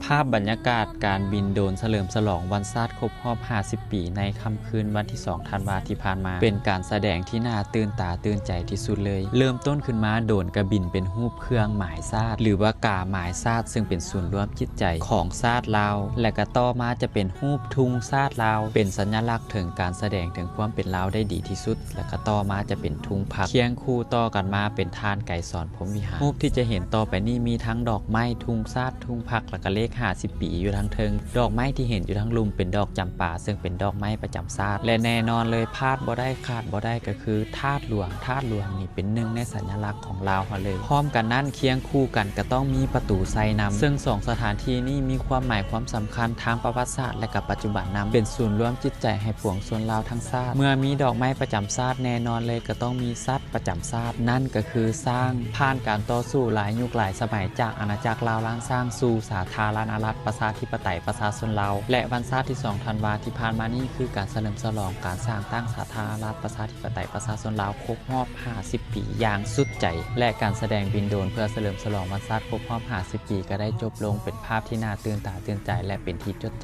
ພາບບັນຍາກາດການບິນໂດຣນສະເຫຼີມສະຫຼອງວັນຊາດຄົບຮອບຫ້າສິບປີ ໃນຄ່ຳຄືນວັນທີສອງທັນວາທີ່ຜ່ານມາ ເປັນການສະແດງທີ່ໜ້າຕື່ນຕາຕື່ນໃຈທີ່ສຸດເລີຍ. ເລີ່ມຕົ້ນຂຶ້ນມາໂດຣນກະບິນເປັນຮູບເຄື່ອງໝາຍຊາດ ຫຼືວ່າກາໝາຍຊາດ ເຊິ່ງເປັນສູນລວມຈິດໃຈຂອງຊາດລາວ ແລະກະຕໍ່ມາຈະເປັນຮູບທຸງຊາດລາວ ເປັນສັນຍະລັກເຖິງການສະແດງເຖິງຄວາມເປັນລາວໄດ້ດີທີ່ສຸດ ແລະກະຕໍ່ມາຈະເປັນທຸງພັກ ຄຽງຄູ່ຕໍ່ກັນມາເປັນທ່ານໄກສອນ ພົມວິຫານ. ຮູບທີ່ຈະເຫັນຕໍ່ໄປນີ້ມີທັງດອກໄມ້, ທຸງຊາດ, ທຸງພັກ ແລະກະເລກຫ້າສິບປີຢູ່ທາງເທິງ. ດອກໄມ້ທີ່ເຫັນຢູ່ທາງລຸ່ມເປັນດອກຈຳປາ ເຊິ່ງເປັນດອກໄມ້ປະຈຳຊາດ ແລະແນ່ນອນເລີຍ ພາດບໍ່ໄດ້ຂາດບໍ່ໄດ້ກະຄືທາດຫຼວງ. ທາດຫຼວງນີ້ເປັນໜຶ່ງໃນສັນຍະລັກຂອງລາວເຮົາເລີຍ. ພ້ອມກັນນັ້ນ ຄຽງຄູ່ກັນກະຕ້ອງມີປະຕູໄຊນຳ ເຊິ່ງສອງສະຖານທີ່ນີ້ມີຄວາມໝາຍຄວາມສຳຄັນທາງປະຫວັດສາດ ແລະກະປັດຈຸບັນນຳ ເປັນສູນລວມຈິດໃຈໃຫ້ປວງຊົນລາວທັງຊາດ. ເມື່ອມີດອກໄມ້ປະຈຳຊາດ ແນ່ນອນເລີຍກະຕ້ອງມີສັດ ປະຈຳຊາດ ນັ້ນກະຄືຊ້າງ. ຜ່ານການຕໍ່ສູ້ຫຼາຍຍຸກຫຼາຍສະໄໝ ຈາກອານາຈັກລາວລ້ານຊ້າງສູ່ສາທາລະນະລັດ ປະຊາທິປະໄຕ ປະຊາຊົນລາວ ແລະວັນຊາດທີສອງທັນວາທີ່ຜ່ານມານີ້ ຄືການສະເຫຼີມສະຫຼອງການສ້າງຕັ້ງສາທາລະນະລັດ ປະຊາທິປະໄຕ ປະຊາຊົນລາວ ຄົບຮອບຫ້າສິບປີຢ່າງສຸດໃຈ ແລະການສະແດງບິນໂດຣນເພື່ອສະເຫຼີມສະຫຼອງວັນຊາດຄົບຮອບຫ້າສິບປີ ກະໄດ້ຈົບລົງເປັນພາບທີ່ໜ້າຕື່ນຕາຕື່ນໃຈ ແລະເປັນທີ່ຈົດ